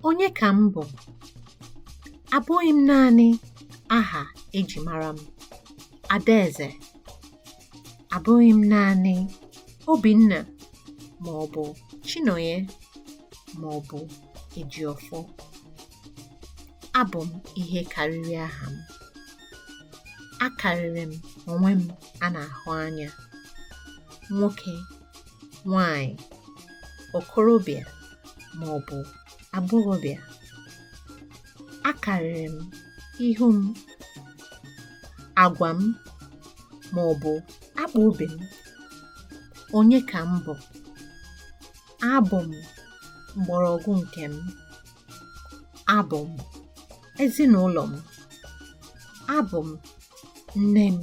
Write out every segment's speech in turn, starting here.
Onye ka m bụ? Abụghị m naanị aha eji mara m, Adaeze. Abụghị m naanị Obinna ma ọ bụ Chinonye ma ọ bụ Ejiofor. Abụ m ihe karịrị aha m. Akarịrị m onwe m a na-ahụ anya. Nwoke, nwanyị, okorobịa ma ọ bụ agbọghọbịa. Akarịrị m ihu m, agwa m ma ọ bụ akpa obi m. Onye ka m bụ? Abụ m mgbọrọgwụ nke m. Abụ m ezinụlọ m. Abụ m nne m,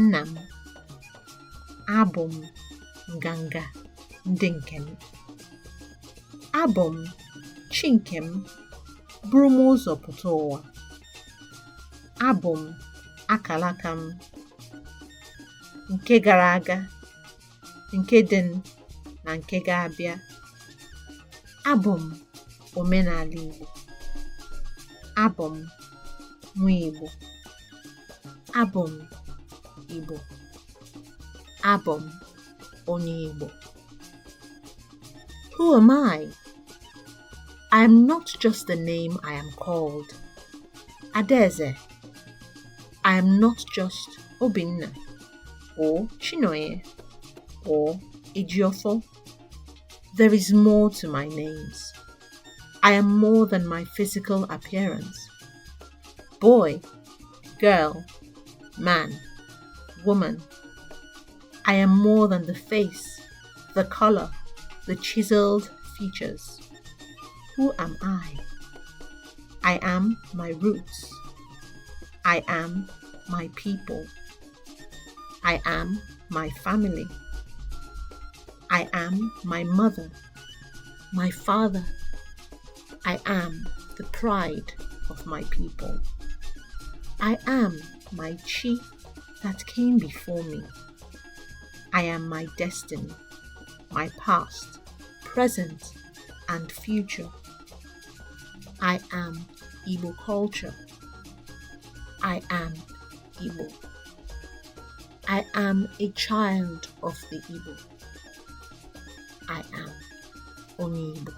nna m. Abụ m nganga ndị nke m. Abụ m chi nke m buru m ụzọ pụta ụwa. Abụ m akalaka m nke gara aga, nke dị na nke ga-abịa. Abụ m omenala Igbo. Abụ m nwa Igbo. Abụ m Igbo. Abụ m onye Igbo. Who am I? I am not just the name I am called. Adaeze. I am not just Obinna or Chinonye or Ejiofor. There is more to my names. I am more than my physical appearance. Boy, girl, man, woman. I am more than the face, the color, the chiseled features. Who am I? I am my roots. I am my people. I am my family. I am my mother, my father. I am the pride of my people. I am my chi that came before me. I am my destiny, my past, present, and future. I am Igbo culture. I am Igbo. I am a child of the Igbo. I am Onye Igbo.